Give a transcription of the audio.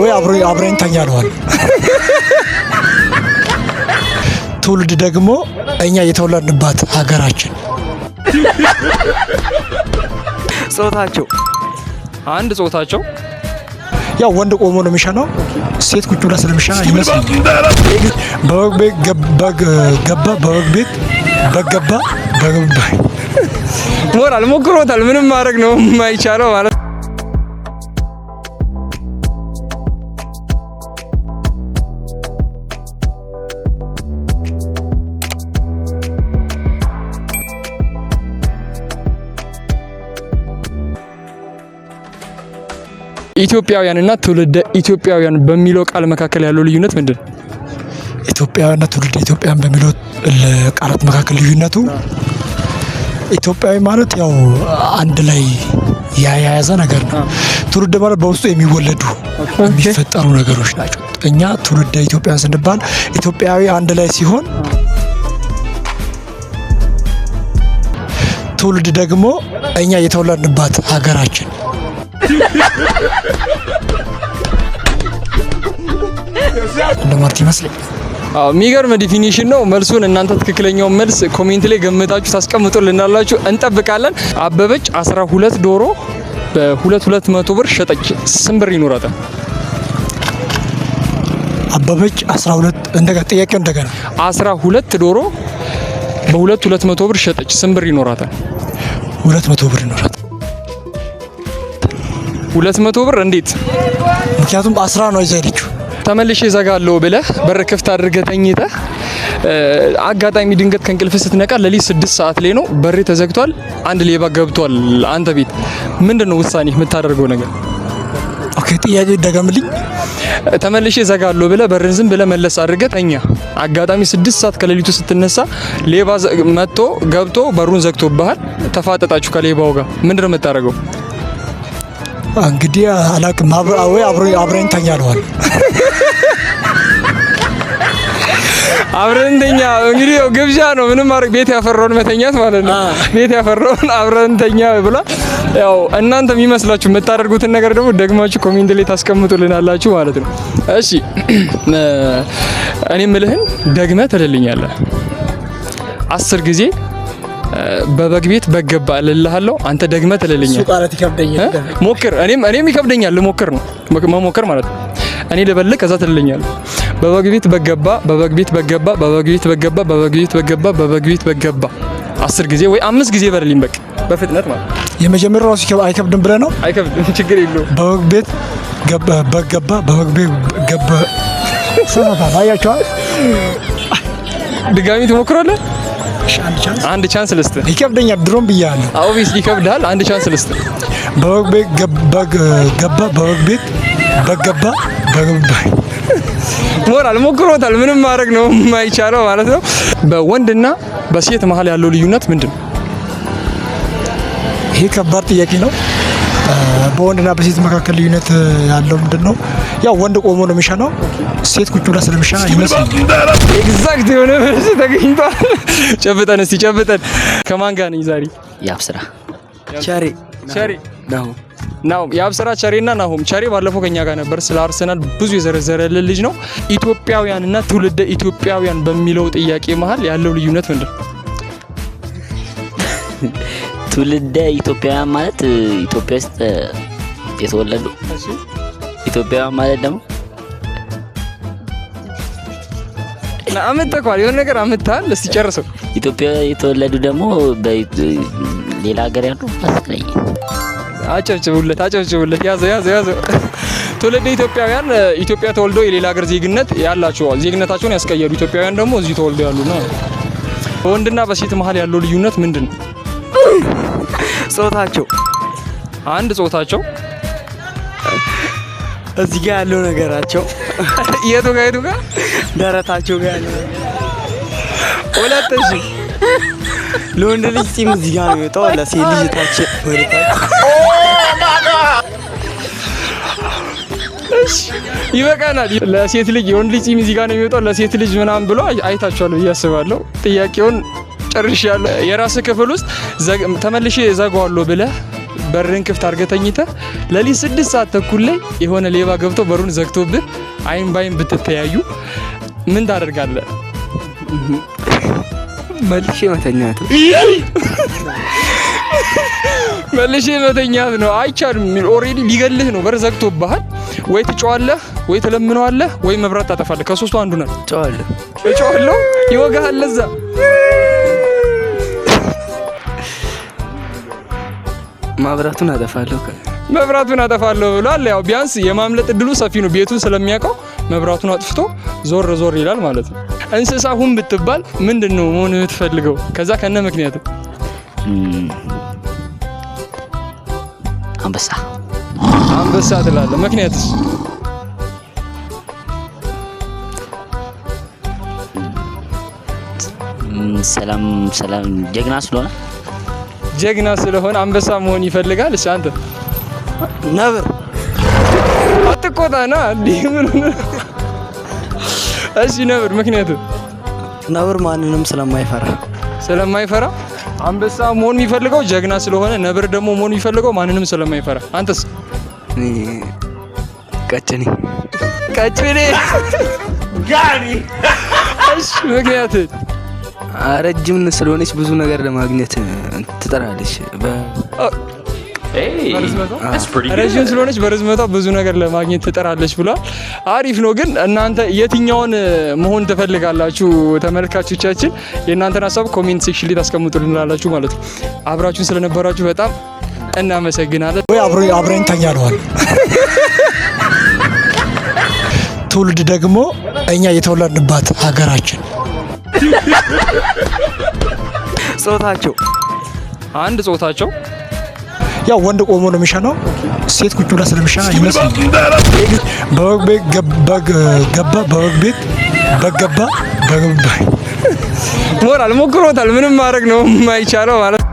ወይ አብረኝ ተኛለዋል። ትውልድ ደግሞ እኛ የተወለድንባት ሀገራችን። ጾታቸው። አንድ ጾታቸው። ያው ወንድ ቆሞ ነው የሚሸናው፣ ሴት ቁጭ ብላ ስለሚሸና ይመስለኛል። በበግ ቤት በግ ገባ፣ በበግ ቤት በግ ገባ፣ በግ ሞራል ሞክሮታል። ምንም ማድረግ ነው የማይቻለው ማለት። ኢትዮጵያውያንና ትውልደ ኢትዮጵያውያን በሚለው ቃል መካከል ያለው ልዩነት ምንድን ነው? ኢትዮጵያውያንና ትውልደ ኢትዮጵያውያን በሚለው ቃላት መካከል ልዩነቱ ኢትዮጵያዊ ማለት ያው አንድ ላይ የያዘ ነገር ነው። ትውልድ ማለት በውስጡ የሚወለዱ የሚፈጠሩ ነገሮች ናቸው። እኛ ትውልደ ኢትዮጵያውያን ስንባል ኢትዮጵያዊ አንድ ላይ ሲሆን፣ ትውልድ ደግሞ እኛ የተወለድንባት ሀገራችን እንደማለት ይመስለኛል። አዎ፣ የሚገርም definition ነው። መልሱን እናንተ ትክክለኛውን መልስ comment ላይ ገምታችሁ ታስቀምጡልናላችሁ፣ እንጠብቃለን። አበበች 12 ዶሮ በሁለት ሁለት መቶ ብር ሸጠች። ስንት ብር ይኖራታል? አበበች 12፣ እንደገና ጥያቄው እንደገና። 12 ዶሮ በሁለት ሁለት መቶ ብር ሸጠች። ስንት ብር ይኖራታል? 200 ብር ይኖራታል። 200 ብር እንዴት? ምክንያቱም 10 ነው ይዛ ሄደችው። ተመልሼ እዘጋለሁ ብለህ በር ክፍት አድርገህ ተኝተህ አጋጣሚ ድንገት ከእንቅልፍ ስትነቃ ሌሊት 6 ሰዓት ላይ ነው። በሬ ተዘግቷል። አንድ ሌባ ገብቷል አንተ ቤት። ምንድን ነው ውሳኔ የምታደርገው ነገር? Okay፣ ጥያቄው ይደገምልኝ። ተመልሼ እዘጋለሁ ብለህ በርን ዝም ብለህ መለስ አድርገህ ተኛ። አጋጣሚ 6 ሰዓት ከሌሊቱ ስትነሳ ሌባ መጥቶ ገብቶ በሩን ዘግቶብሃል። ተፋጠጣችሁ ከሌባው ጋር። ምንድን ነው የምታደርገው? እንግዲህ አላውቅም። ወይ አብረኝ ተኛለዋል። አብረን እንተኛ። እንግዲህ ያው ግብዣ ነው። ምንም ማድረግ ቤት ያፈራውን መተኛት ማለት ነው። ቤት ያፈራውን አብረን እንተኛ ብሏል። ያው እናንተ የሚመስላችሁ የምታደርጉትን ነገር ደግሞ ደግማችሁ comment ላይ ታስቀምጡልናላችሁ ማለት ነው። እሺ፣ እኔ ምልህን ደግመህ ትልልኛለህ 10 ጊዜ። በበግ ቤት በግ ገባ እልልሃለሁ። አንተ ደግመህ ትልልኛለህ። ቃላት ይከብደኛል። ሞክር። እኔም ይከብደኛል። ልሞክር ነው፣ መሞከር ማለት ነው። እኔ ልበልህ ከዛ ትልልኛለህ። በበግ ቤት በግ ገባ፣ በበግ ቤት በግ ገባ፣ በበግ ቤት በግ ገባ፣ በበግ ቤት በግ ገባ፣ በበግ ቤት በግ ገባ። 10 ጊዜ ወይ አምስት ጊዜ በልልኝ በቃ በፍጥነት ማለት ነው። የመጀመሪያው ራሱ አይከብድም ብለህ ነው? አይከብድም፣ ችግር የለውም። በበግ ቤት ገባ፣ በግ ገባ፣ በበግ ቤት ገባ። ሰማታ አያችኋል። ድጋሚ ትሞክራለህ? እሺ፣ አንድ chance። አንድ chance ልስጥህ። ይከብደኛል። ድሮም ብያለሁ። Obviously ይከብድሃል። አንድ chance ልስጥህ። በበግ ቤት በግ ገባ፣ በበግ ቤት በግ ገባ፣ በግ ሞራል ሞክሮታል። ምንም ማድረግ ነው የማይቻለው ማለት ነው። በወንድና በሴት መሀል ያለው ልዩነት ምንድን ነው? ይሄ ከባድ ጥያቄ ነው። በወንድና በሴት መካከል ልዩነት ያለው ምንድን ነው? ያው ወንድ ቆሞ ነው የሚሸናው፣ ሴት ቁጭ ብላ ስለሚሸና ይመስለኛል። Exact የሆነ መልስ ተገኝቷል። ጨብጠን እስቲ ጨብጠን። ከማን ጋር ነኝ ዛሬ? ያብስራ። ቸሬ። ቸሬ። ናሁ። ናሁም። የአብስራ፣ ቸሬና ናሁም። ቸሬ ባለፈው ከኛ ጋር ነበር። ስለ አርሰናል ብዙ የዘረዘረልን ልጅ ነው። ኢትዮጵያውያንና ትውልደ ኢትዮጵያውያን በሚለው ጥያቄ መሀል ያለው ልዩነት ምንድን ነው? ትውልደ ኢትዮጵያውያን ማለት ኢትዮጵያ ውስጥ የተወለዱ፣ ኢትዮጵያውያን ማለት ደግሞ አምጥተኸዋል። የሆነ ነገር አምጥተሃል። እስቲ ጨርሰው። ኢትዮጵያ የተወለዱ ደግሞ ሌላ ሀገር ያሉ መሰለኝ። አጨብጭቡለት፣ አጨብጭቡለት። ያዘው፣ ያዘው፣ ያዘው። ትውልደ ኢትዮጵያውያን ኢትዮጵያ ተወልደው የሌላ ሀገር ዜግነት ያላቸው ዜግነታቸውን ያስቀየሩ፣ ኢትዮጵያውያን ደግሞ እዚህ ተወልደው ያሉ ነው። በወንድና በሴት መሀል ያለው ልዩነት ምንድን ነው? ጾታቸው። አንድ ጾታቸው። እዚህ ጋር ያለው ነገራቸው። የቱ ጋር፣ የቱ ጋር? ደረታቸው ጋር ያለው ነገር። ሁለት፣ እሺ። ለወንድ ልጅ ጺም እዚህ ጋር ነው የሚወጣው፣ ለሴት ልጅ ታች ወደ ታች። እሺ ይበቃናል። ለሴት ልጅ የወንድ ልጅ ጺም እዚህ ጋር ነው የሚወጣው ለሴት ልጅ ምናምን ብሎ አይታችኋል ብዬ አስባለሁ። ጥያቄውን ጨርሻለሁ። የራስህ ክፍል ውስጥ ተመልሼ እዘጋዋለሁ ብለህ በርን ክፍት አድርገህ ተኝተህ ሌሊት 6 ሰዓት ተኩል ላይ የሆነ ሌባ ገብቶ በሩን ዘግቶብህ አይን ባይን ብትተያዩ ምን ታደርጋለህ? መልሼ መተኛት። መልሼ መተኛት ነው። አይቻልም። Already ሊገልህ ነው። በር ዘግቶብሃል። ወይ ትጮዋለህ፣ ወይ ትለምነዋለህ፣ ወይ መብራት ታጠፋለህ። ከሶስቱ አንዱ ነው። ጨዋለሁ። እጮዋለሁ። ይወጋሃል እዛ። ማብራቱን አጠፋለሁ። መብራቱን አጠፋለሁ ብሏል። ያው ቢያንስ የማምለጥ እድሉ ሰፊ ነው። ቤቱን ስለሚያውቀው መብራቱን አጥፍቶ ዞር ዞር ይላል ማለት ነው። እንስሳ ሁን ብትባል ምንድን ነው መሆን የምትፈልገው? ከዛ ከነ ምክንያቱ። አንበሳ። አንበሳ ትላለህ። ምክንያትስ? ሰላም ሰላም፣ ጀግና ስለሆነ። ጀግና ስለሆነ አንበሳ መሆን ይፈልጋል። እሺ አንተ? ነብር። አትቆጣና እንዲህ ምን ሆነህ? እሺ ነብር፣ ምክንያቱ? ነብር ማንንም ስለማይፈራ። ስለማይፈራ። አንበሳ መሆን የሚፈልገው ጀግና ስለሆነ፣ ነብር ደግሞ መሆን የሚፈልገው ማንንም ስለማይፈራ። አንተስ? እኔ ቀጭኔ። ቀጭኔ። እሺ ምክንያት? ረጅም ስለሆነች ብዙ ነገር ለማግኘት ትጥራለች። ረዥም ስለሆነች በርዝመቷ ብዙ ነገር ለማግኘት ትጥራለች ብሏል። አሪፍ ነው። ግን እናንተ የትኛውን መሆን ትፈልጋላችሁ? ተመልካቾቻችን የእናንተን ሀሳብ comment section ላይ ታስቀምጡልናላችሁ ማለት ነው። አብራችሁን ስለነበራችሁ በጣም እናመሰግናለን። ወይ አብረኝ ተኛ እለዋለሁ። ትውልድ ደግሞ እኛ የተወለድንባት ሀገራችን። ጾታቸው። አንድ ጾታቸው። ያው ወንድ ቆሞ ነው የሚሸናው፣ ሴት ቁጭ ብላ ስለሚሸና ይመስለኛል። በወግ ቤት በግ ገባ፣ በወግ ቤት በግ ገባ፣ በግ ሞራል ሞክሮታል። ምንም ማድረግ ነው የማይቻለው ማለት።